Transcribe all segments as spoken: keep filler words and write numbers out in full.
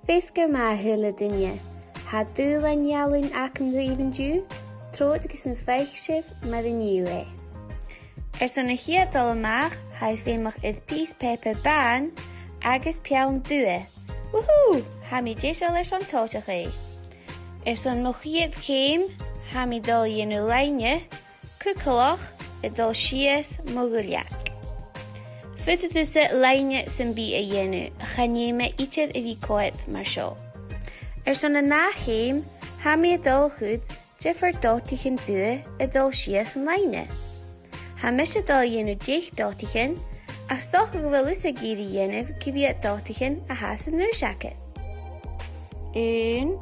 Feasgar math a h-uile duine. Tha dùbhlan ealain agam dhuibh an-diugh, trobhad gus am faic sibh mar a nì sibh e. Airson a' chiad dol a-mach, tha e feumach air pìos pàipear bàn agus peann dubh. Woohoo! Tha mi deiseil airson tòiseachadh. Airson mo chiad cheum, tha mi dol a dhèanamh loidhne cugallach a' dol sìos mo dhuilleag. Faodaidh tusa loidhne sam bith a dhèanamh, chan fheum e idir a bhith coltach mar seo. Airson an ath cheum, tha mi a' dol a chur diofar dotaichean dubha a' dol sìos an loidhne. Tha mise a' dol a dhèanamh deich dotaichean, ach 's dòcha gu bheil thusa ag iarraidh a dhèanamh gu bhith dotaichean a tha san aois agad. Aon,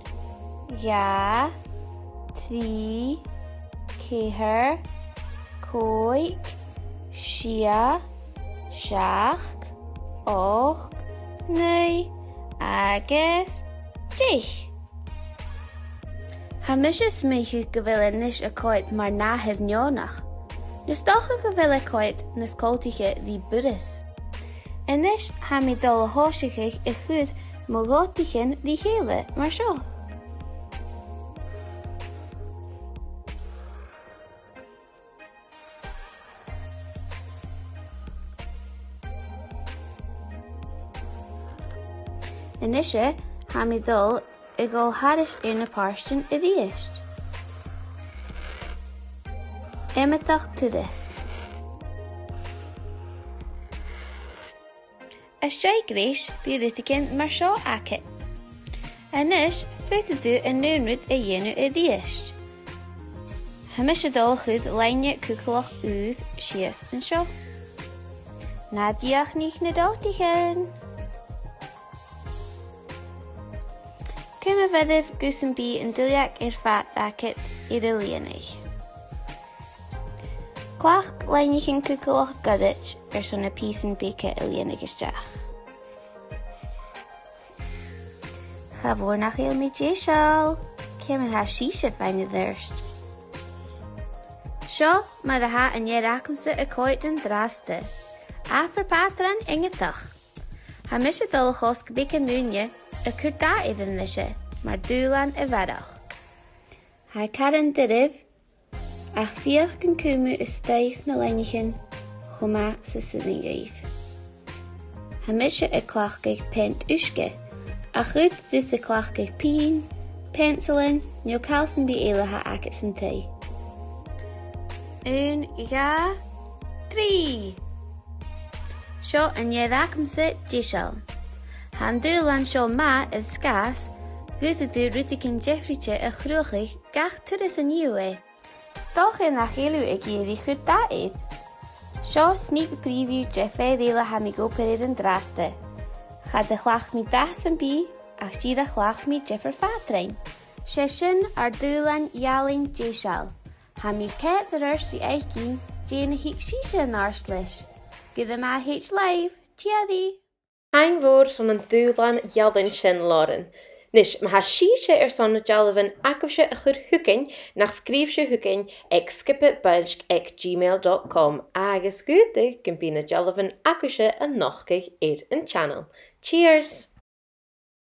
dhà, trì, ceithir, còig, sia, seachd, ochd, naoi agus deich. Tha mise a' smaoineachadh gu bheil e a-nis a' coimhead mar nathair neònach. Nis, 's dòcha gu bheil e a' coimhead nas coltaiche ri burras. A-nis, tha mi dol a thòiseachadh a' cur mo dhotaichean ri chèile mar seo. A-nise, tha mi dol a dhol thairis air na pàirtean a-rithist. Iomadach turas. Às dèidh greis, bidh rudeigin mar seo agad. A-nis, faodaidh tu an aon rud a dhèanamh a-rithist. Tha mise a' dol a chur loidhne cugallach ùr sìos an seo. Na dìochuimhnich na dotaichean. Cumaibh oirbh gus am bi an duilleag air fad agad air a lìonadh. Cleachd loidhnichean cugallach goirid airson na pìosan beaga a lìonadh a-steach. Cha mhòr nach eil mi deiseil. Ciamar a tha sibhse fhèin a-rithist? Seo mar a tha an fhear agamsa a' coimhead an-dràsta. Abair pàtran iongantach. Tha mise a' dol a chosg beagan ùine a' cur dath air a-nise, mar dùbhlan a bharrachd. Tha e caran doirbh, ach feuch an cùm thu a-staigh na loidhnichean cho math 's as urrainn dhuibh. Tha mise a' cleachdadh peant uisge, ach faodaidh tusa cleachdadh pinn, peansailean, no càil sam bith eile a th' agad san taigh. Aon, dhà, trì. Seo an fhear agamsa deiseil. Tha an dùbhlan seo math air sgàth 's gun urrainn dhut rudeigin diofraichte a chruthachadh gach turas a nì thu e. 'S dòcha nach eil thu ag iarraidh cur dath air. Seo sneak preview de fear eile a tha mi ag obair air an-dràsta. Cha do chleachd mi dath sam bith, ach dìreach chleachd mi diofar phàtrain. 'S e sin ar dùbhlan ealain deiseil. Tha mi a' coimhead air adhart ri fhaicinn dè na thig sibhse an-àirde leis. Gu math thèid leibh, tìoraidh! Taing mhòr airson an dùbhlan ealain sin, Lauren. Nis, ma tha sibhse airson na dealbhan agaibhse a chur thugainn, nach sgrìobh sibh thugainn aig sgioba boillsg at gmail dot com agus dh'fhaodadh gum bi na dealbhan agaibhse a' nochdadh air an channel. Cheers!